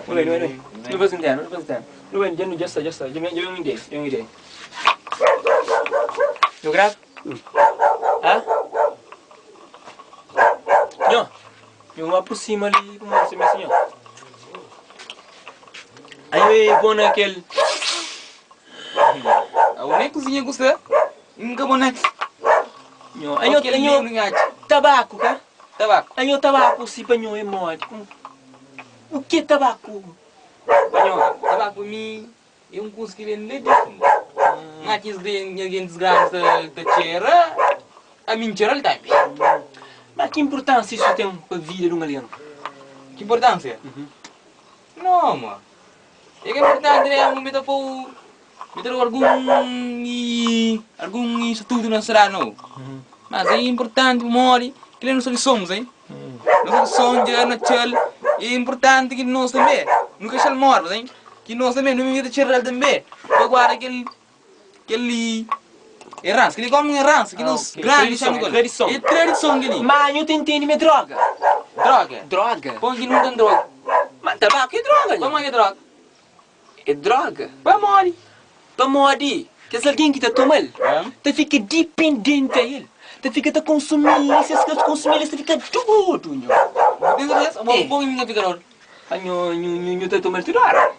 Nu bai, nu bai, nu bai. Nu faze un téma, nu faze un téma. Nu bai, dja nu, dja sta, dja sta. Dja ben, dja ben un ideia, dja ben un ideia. Nu grava? Hã? Nho, nho aprosima li pa mostra mi si nho. Aí eu vou naquele. Awo nem cozinha ku sta, nunca bo na. Nho, anho, Aquele anho, livro nhachi. tabaco, ka? Tabaco. Anho tabaco si pa nho é modi? O que é tabaco? Pa nho, tabaco pa mi é un kuza ki ben la di fundu. Má ki nha gentis grandis ta txera, ami N txera-l tanbe. Má ki inpurtánsia isu ten pa vida di un algen? Ki inpurtánsia? No, ma é ka inpurtanti mésmu mi ta pô-u, mi ta da-u algun algun institutu na sidadi nau. Mas é inpurtanti pamodi kel-li é nos tradison, nse. Nos tradison dja na txal, é inpurtanti ki nos tanbe nu ka txal móre, nse. Ki nos tanbe nu meste txeral tanbe pa guarda kel kel-li eransa. Kel-li é kómu un eransa ki nos grandi dixanu ku el. Tradison. É tradison kel-li. Má nhu ta intende ma é droga? Droga? Droga. Pamodi ki nunka N droga? Má tabaku é droga nhu. Pamodi ki é droga? É droga. Pamodi? Pamodi kes algen ki ta toma-l ta fika dipendenti a el, ta fika ta konsumi-l i si es ka konsumi-l es ta fika dodu nho. Bu ten serteza? Bo bo mi ka fika dodu. A nho nho nho nho ta toma-l tudu óra?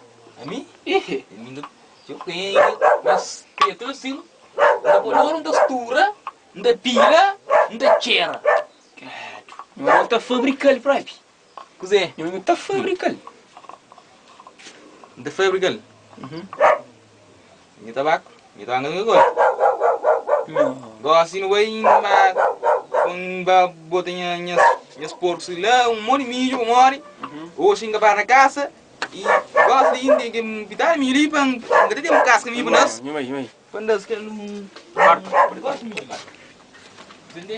Ami? Ehe. Mi nta txeu ten nhas petu asin, N ta poi oru, N ta stura, N ta pila, N ta txera. Kredu. Nho ta fabrika-l propi. Kuzê? Nho nhu ta fabrika-l. N ta fabrika-l? Nha tabaku, nha tabaku N ka gosta. Gosi nu bai N ba N ba bota nha nhas porkus la un monti midju pamodi oxi N ka para na kasa i gosi li N ten ke pitadu midju li pa N ka ta ten kaska midju pa N da-s pa N da-s kel un gosi midju.